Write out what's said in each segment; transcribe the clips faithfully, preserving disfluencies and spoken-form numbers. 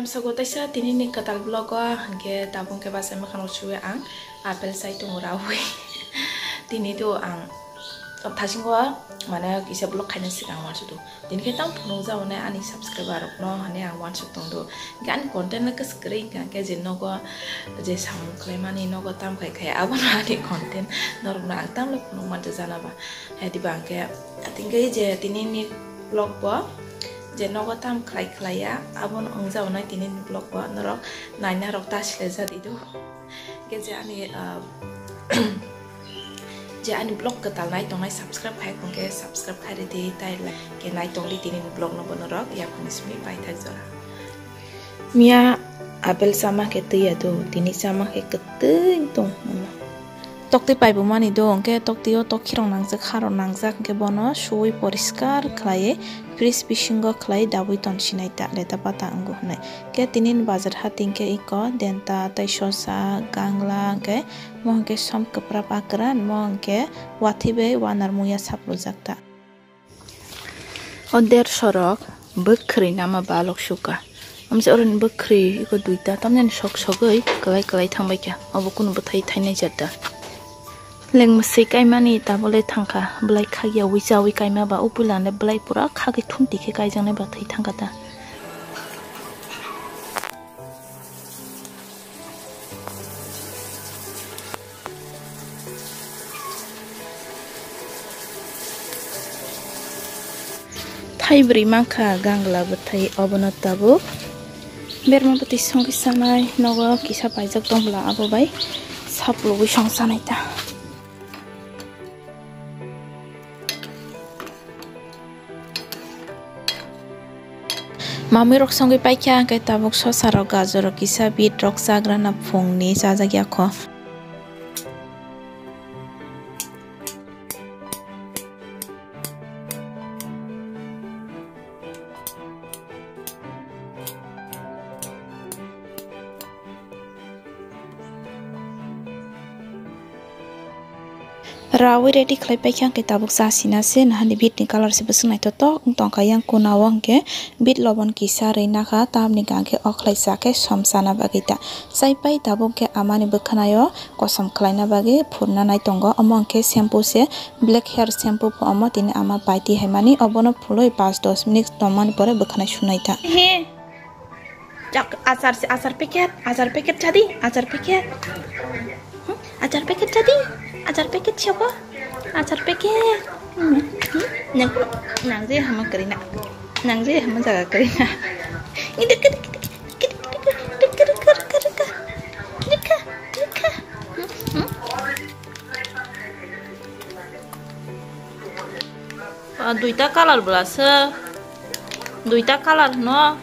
Sago taisa tini ni kwtal vlog o hwnkhe tabuk khe bachai mwkhang rok suwi ang apple chai tongo rawi. Tini do ang thasingo mane kisa vlog khaina swkang uansukdo. Tini khe tamo phunukjao nai ani subscriber rok no hwnwi ang uansuk tongdo. Hwnkhe ani content no kwswk kwrwi hwnkha hwnkhe je nogo je samung khlaimani nogo tam khai khai abono ani content norokno ang tamle phunuk manja jana ba. Haidiba hwnkhe tini khe je tini ni vlog bo je nogo tam khlai khlai ya abono wngjao nai tini ni vlog bo norok naina rok ta sile jadi do. Hwnkhe je ani, ah, je ani vlog kwtal nai tongnai subscribe khai hwnkhe subscribe khai ridi tai like khe nai tongdi tini ni vlog no bo norok yaphang simi paithak jora. Miya apple chama khe twi ya do tini chama khe kwtwi tong. Toktwi paibumani do, hwnkhe toktwi o tokhi rok nangjak, ha rok nangjak, hwnkhe bono suwi poriskar khlaiwi fridge bisingo khlaiwi dabwi ton sinai ta, leta pata wngo hwnwi. Hwnkhe tini ni bazar hati hwnkhe eko denta tei sosa, gangla, hwnkhe mo hwnkhe som kwprap akran, mo hwnkhe watwi bai wanar muya saprujak ta. O derso rok bwkhwrwi nama balok suka. Amsa oroni bwkhwrwi iko duita, tamni sok sogwi kwlai kwlai thangbai kha. Obo kunu bwthai thainai jat da. Lengmwswi kaimani tabole thangkha, bwlai khakya wi chawi kaima ba o puila le bwlai pura khagwi thumti khe kaijaknai ba thwi thangkha ta. Thaibrwi mankha gangla bwthai, obono tabuk berma bwtwi songwi sanai nogo kisa paijak tongla, abo bai saplugwi song sanai ta. Mamwi rok songwi paikha, hwnkhe tabuk sosa rok, gajor rok, kisa beet rok chagrana phungni chajakya kho. Rawi ready khlai paikha, hwnkhe tabuk chasina se nahani beet ni colour se bwswk naithotok wng tongkha. Yang kuna o hwnkhe beet lobon kisa rwi nakha, tamni hwnkhe o khlai cha khe som chana bagwi ta. Chai pai tabuk khe amani bwkhwnaio kosom khlaina bagwi phurna nai tongo. Omo hwnkhe shampoo se, black hair shampoo pho omo, tini ama paiti hai mani, obono phulwi panch dos minute tongmani pore bwkhwnai sunai ta. He. Chak, achar se, achar packet, achar packet chadi, achar packet. Hmm? Achar packet chadi, achar packet siapa? Achar packet. Hmm. Hmm? Nang, nang je hama kerina. Nang je hama jaga kerina. Ini dek, dek, dek. Ah, duita colour bwla se. Duita colour no.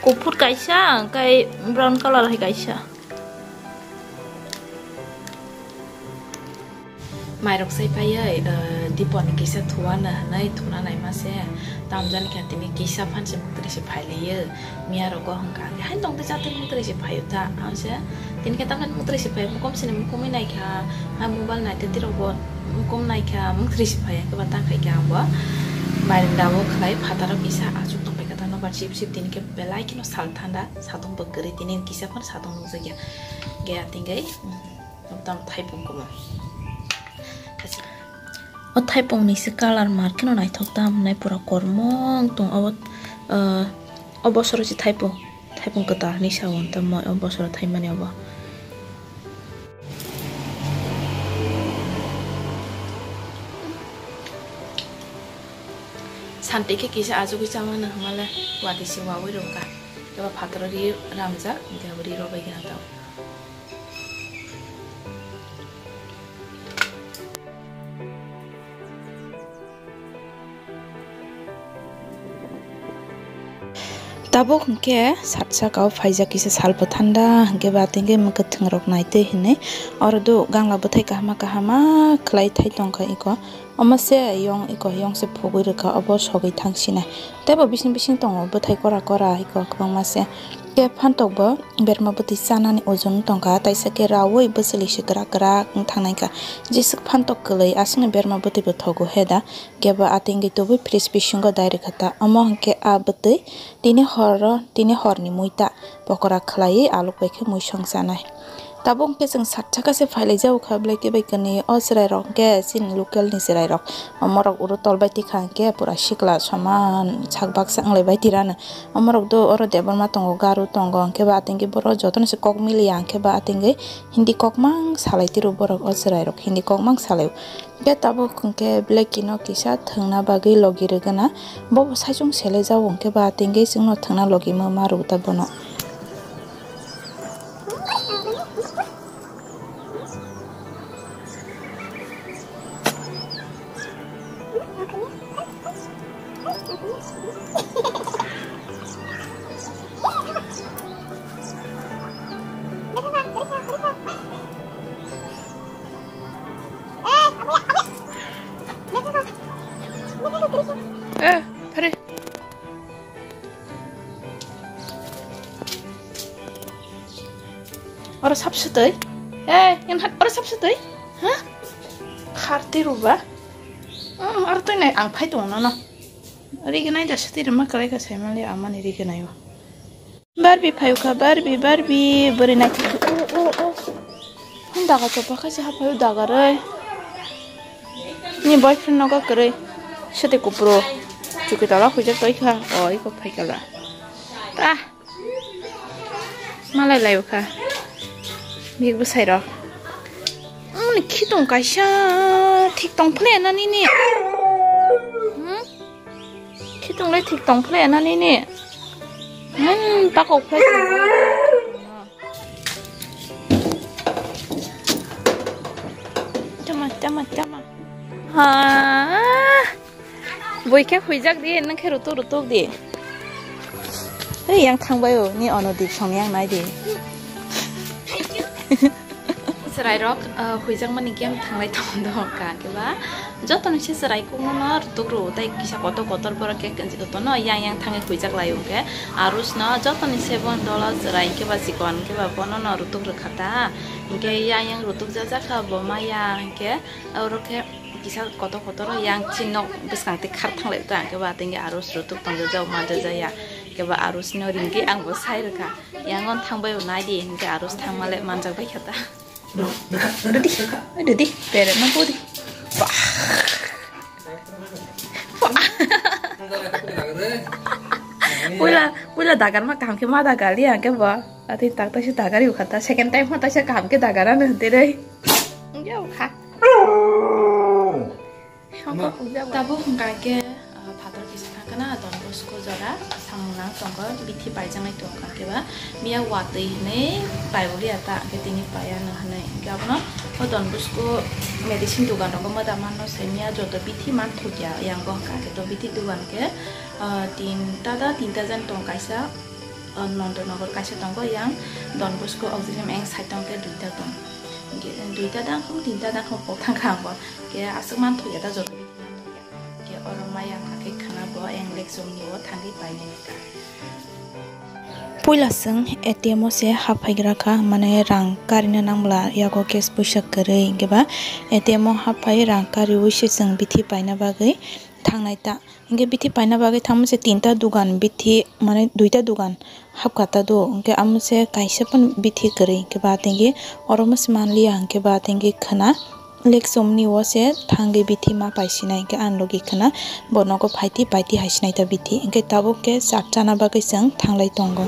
Kuphur kaisa, hwnkhe brown colour hai kaisa. Mairok sai phaiwi, eh, Dipon kisa thuana hwnwi thuna naima se. Tamjani khe tini kisa phan se muktrwi se phailaio. Miya rogo hwnkha, "Hai tong tei jatwi muktrwi se phaio ta?" Ang se, tini khe tamni muktrwi se phaio, mukum sini mukumwi naikha, hai mobile naitwi twi rogo mukum naikha, muktrwi se phaio, khe ba ta khaikha ang bo. Bairenda o khlai phataro kisa achuk tongpai kha ta nobar sip sip, tini khe belai kheno sal thanda, satung bo kwrwi, tini kisa phano satung nukjakya. Ge atingwi, mm, tam thaipung kumo. O thaipung ni se colour mar kheno naithok tam hwnai pura kormong tong abo, ah, o bosoro se thaipung, thaipung kwtal hinwi sao tamo o bosoro thaimani obo. Santi khe kisa achugwi chamano hwnmale watwi se wawi rwkha. Kebo phataro ri ramjak, hwnkhe abo ri robai kha tao. Tabuk hwnkhe sat saka o phaijak kisa sal bo thanda, hwnkhe ba tei hwnkhe mwkhwtwng rok naitwi hinwi oro do gangla bwthai kahama kahama khlai thai tongkha iko. Omo se yong iko yong se phugwi rwkha, obo sogwi thang sinai. Tei bo bising bising tongo bwthai kora kora iko kwbangma se. Khe phantok bo berma bwtwi chanani ojon tongkha, taisa khe raui bwchwlwi se kwrak kwrak wng thangnai kha. Jeswk phantok kwlwi aswkni berma bwtwi bo thogo he da, khe bo atwngwi tubui fridge bisingo dai rwkha ta. Omo hwnkhe a bwtwi tini horo, tini horni mui ta pokora khwlaiwi aluk bai khe mui song chanai. Tabuk hwnkhe chwng satsaka se phailai jago kha, belai khe bai kani o chwrai rok hwnkhe chini local ni chwrai rok. Omorok uro tol bai tikha hwnkhe pura sikla soman sak baksa wnglai bai tirano. Omorok do oro Debbarma tongo, Garo tongo, hwnkhe ba atwngwi borok jotono se kok miliya, hwnkhe ba atwngwi Hindi kok mang salai tiro borok o chwrai rok, Hindi kok mang salai. Hwnkhe tabuk hwnkhe Blacky no kisa thwngna bagwi logi rwgana, bobo saichung sele jago, hwnkhe ba atwngwi chwngno thwngna logi ma, ma rwgo ta bono. Eh, pare. Oro sap sutui. Eh, yang hat oro sap sutui. Hah? Kharti ruba. Hmm, oro tui nai ang phai tongo nono. Rignai da sutui rima kalai ka sai mali amani rignai o. Barbie phaio kha, Barbie, Barbie, bwrwi naithok. O, o, o. Hwn daga chopa kha se haphaio daga rwi. Ni boyfriend nogo kwrwi. Sete kupro. Chuki tola huijak toi kha. O, iko phai kala. Ta. Malai laio kha. Big bwsai rok. Ani khitung kaisa thik tong phre na nini. Hmm? Khitung le thik tong phre na nini. Hmm, pakok phre. Tama, tama, tama. Ha. Bui khe huijak di, nang khe rutuk rutuk di. Hei, yang thangbai o, ni ono di, song yang nai di. Chwrairok, ah, huijakmani game thanglai tongo do hwnkha khe ba, jotoni se chwrai kukno no rutuk rw, tei kisa kotor kotor borok khe kanchi kotor no yang yang thangwi huijak lai o khe, arus no jotoni se bo dolo chwrai khe ba chikon khe ba bono no rutuk rwkha ta, hinkhe yang yang rutuk jak jak kha bo ma ya hinkhe, oro khe kisa kotor kotor yang chin nok bwskang tei khar thanglai ta, hinkhe ba tei arus rutuk tongjak jak manjak jak ya, hinkhe ba arus no ringwi ang bo sai rwkha, yang on thangbai o nai di hinkhe arus thangma le manjak bai kha ta. Dodi, dodi, pere na bodi. Wah. Wah. Puila, puila dagar ma kaham khe ma dagar li ang khe bo. Ati tak taisa dagar yu khata. Second time ma taisa kaham khe dagar ano hwte rei. Ang khe bo kha. Tabuk hwnkha khe, ah, phatar kisa thangkhana Don Bosco jora samung nang tongo, bithi paijaknai tongo hwnkha khe ba, miya watwi hwnwi paiboli ya ta, hwnkhe tini paiya no hwnwi. Hwnkhe abono o Don Bosco medicine dogan rogo moda manno se miya joto bithi man thukya yango hwnkha khe to bithi dogan khe, ah, tinta da tinta jan tong kaisa, ah, Nondonogor kaisa tongo yang Don Bosco auxilium eng side tong khe duita tong. Hwnkhe duita da khum tinta da khum pok thangkha ang bo. Khe aswk man thukya da joto bithi man thukya. Khe oro maya hwnkha khe khwna bo eng lekchomni o thangwi painani kha. Puila chwng A T M o se haphaigra kha, mane rang karina nangbla yago cash puisa kwrwi, hinkhe ba A T M o haphai rang kariui se chwng bithi paina bagwi thangnai ta. Hinkhe bithi paina bagwi thangma se tinta dogan bithi, mane duita dogan hapkha ta do, hinkhe amo se kaisa phano bithi kwrwi, hinkhe ba tengkhe oro mo se manliya, hinkhe ba tengkhe khwna lekchomni o se thangwi bithi ma paisinai, hinkhe ani logi khwna bo nogo phaiti paiti hai sinai ta bithi, hinkhe tabuk khe chat chana bagwi chwng thanglai tongo.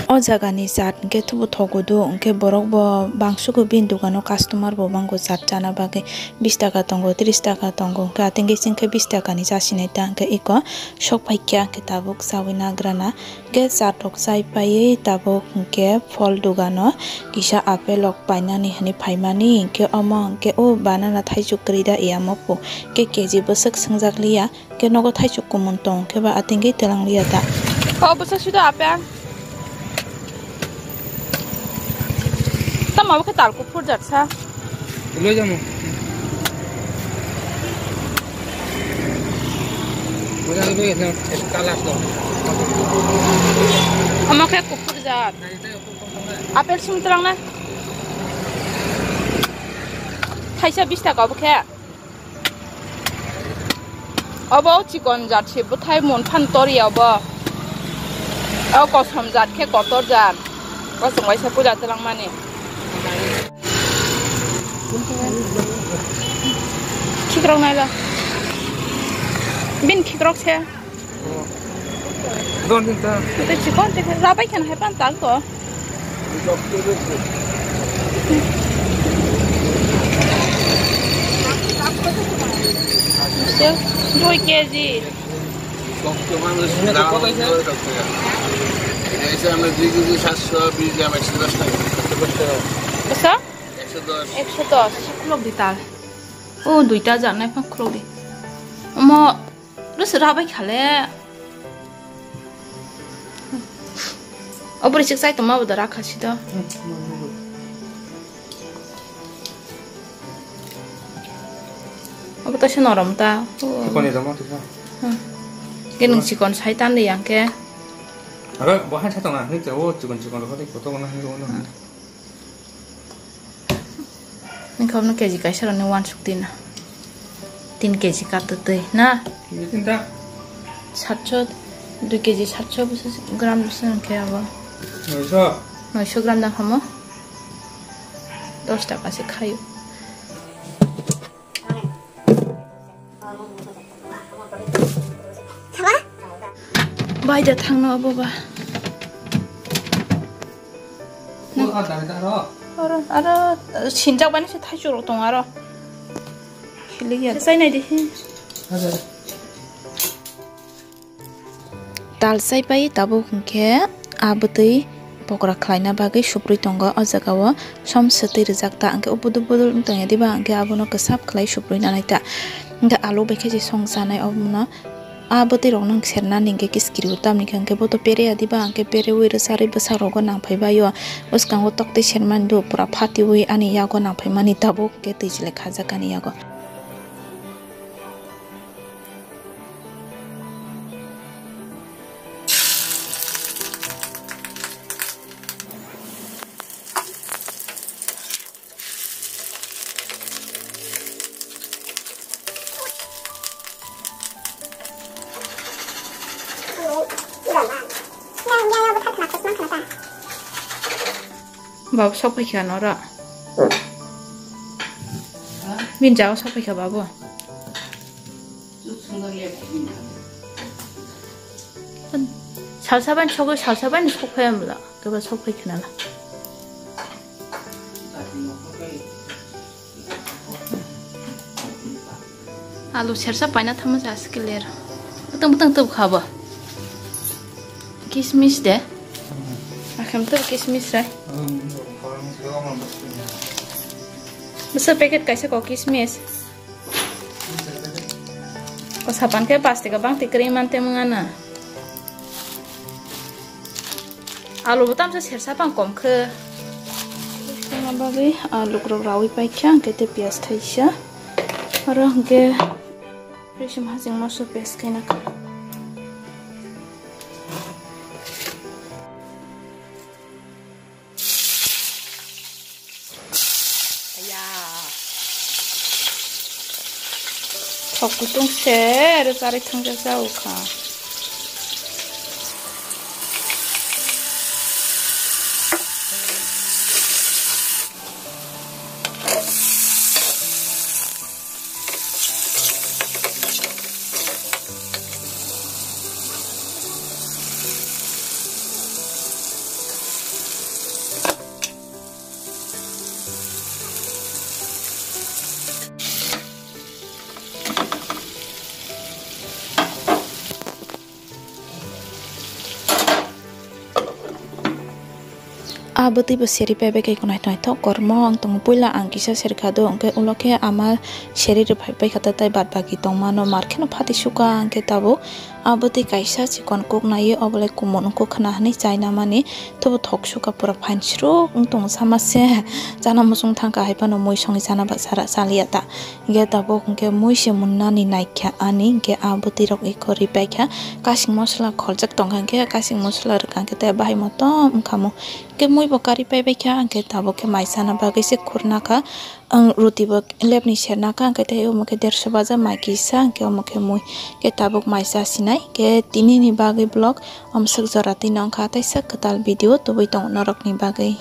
O jagani chat hinkhe thubu thogo do, hinkhe borok bo bangsugo bini dogano customer bo bango chat chana bagwi. Bish taka tongo, trish taka tongo, hinkhe atengkhe chwngkhe bish takani chasinai ta, hinkhe eko sok phaikha, hinkhe tabuk chaui nagrana. Hinkhe chat rok chai paiwi tabuk hinkhe phol dogano kisa apple rok painani hinwi phaimani, hinkhe omo hinkhe o banana thaichuk kwrwi da iyamo pho, hinkhe K G bwswk swngjak liya. Khe nogo thaichuk kumun tong khe ba atengwi telang liya ta. Kok bwsa sudo apya. Tamo bo khe tal kuphur jat sa. Loi jamo. Omo khe kuphur jat. Apple simi twlang na. Thaisa bish taka obo khe. Obo chikon jat se bwthai mun phan tor ya obo. O kosom jat khe kotor jat. Kosom waisa puja twlang mani. Khikrok naila. Bin khikrok se. Don din ta. Tei chikon tei rabai khan hai pan tak to. Dui kg. এটা হচ্ছে আমরা দুই কেজি সাতশো বিশ গ্রাম, একশো দশ টাকা। Bwsa? একশো দশ। Ekso dos. Khulok di tal. O, duita janai phan khulok di. Omo, rus rabai khale. Obori sik chai tongma bo dara khasi do. Obo to se norom ta. Koni jama tu sa. Hmm. Ke nung chikon sai tan de yang ke. Aro bo han sa tong na, ni te o chikon chikon ro ko to na ni ro na. Nini khamno kg kaisa rani wansuk tin na. Tin kg kattwi twi na. Tin ta. Satso, dui kg satso bwswk gram bwswk hwnkhe abo. Noisho. Noisho gram da khamo. Dos taka se khaio. Bai da thangno abo ba. Aro, aro, sinjak bani se thaichuk rok tongo aro. Hilikya. Sai nai di. Tal chai pai tabuk hwnkhe a bwtwi pokora khlaina bagwi suprui tongo. O jaga o som swtwi rijak ta, hwnkhe o buduk buduk wng tongya diba, hwnkhe abono kwsap khlai suprui nanai ta. Hwnkhe alu bai khe se song chanai obono. A bwtwi rok no serna ni hwnkhe kiskiri o, tamni hwnkhe bo to pere ya diba, hwnkhe pere ui rwcharwi bwsa rogo nangphai bai o. Bwskango toktwi sermani do pura phatiui ani yago nangphai mani tabuk hwnkhe twi chilai khajak ani yago. Babu sok paikha nora. Min jaga sok paikha babu. Salsa ban sogwi salsa ban sok phai amla. Keba sok phai khnala. Alu sersa paina thama ja skiler. Butang butang tub khabo. Kismis de. Akham tub kismis rai. Bwsa packet kaisa ko kismis. O sapan khe plastic o bang tikri man te mwnga na. Alu bo tamsa sersa pang kom khe. Tongna bagwi alu rok rawi pai khe ang khe tei piyaj thaisa. Aro hwnkhe rishim hajing moso piyaj khe na kha. Thok kutung se aro chari thangja jau kha. A bwtwi bo seri paibai khe naithok naithok kormo wng tongo. Puila ang kisa serkha do, hwnkhe ulo khe ama seri rwphai paikha ta, tei bad baki tongmano mar kheno phati sukha, hwnkhe tabuk a bwtwi kaisa chikon kuk naiwi obolai kumun wngkuk khna hwnwi chaina mani, tobo thok sukha pura phan sruk wng tongo sama se. Chana muchung thangkha hai phano mui songwi chana ba chara chaliya ta. Hingke tabuk hingke mui se munnani naikha ani, hingke a bwtwi rok eko ripaikha. Kasing mosola kholjak tongkha, hingke kasing mosola rwkha, hingke tei bahai motom wngkha mo. Hingke mui bo kari paibaikha, hingke tabuk khe mai chana bagwi se khurna kha. Ang ruti bo lepni serna kha, hingke tei omo khe derso baja mai kisa, hingke omo khe mui. Hingke tabuk mai chasinai, hingke tinini bagwi vlog amswk jora twi nongkha, tei swk kwtal video tubui tongo norokni bagwi.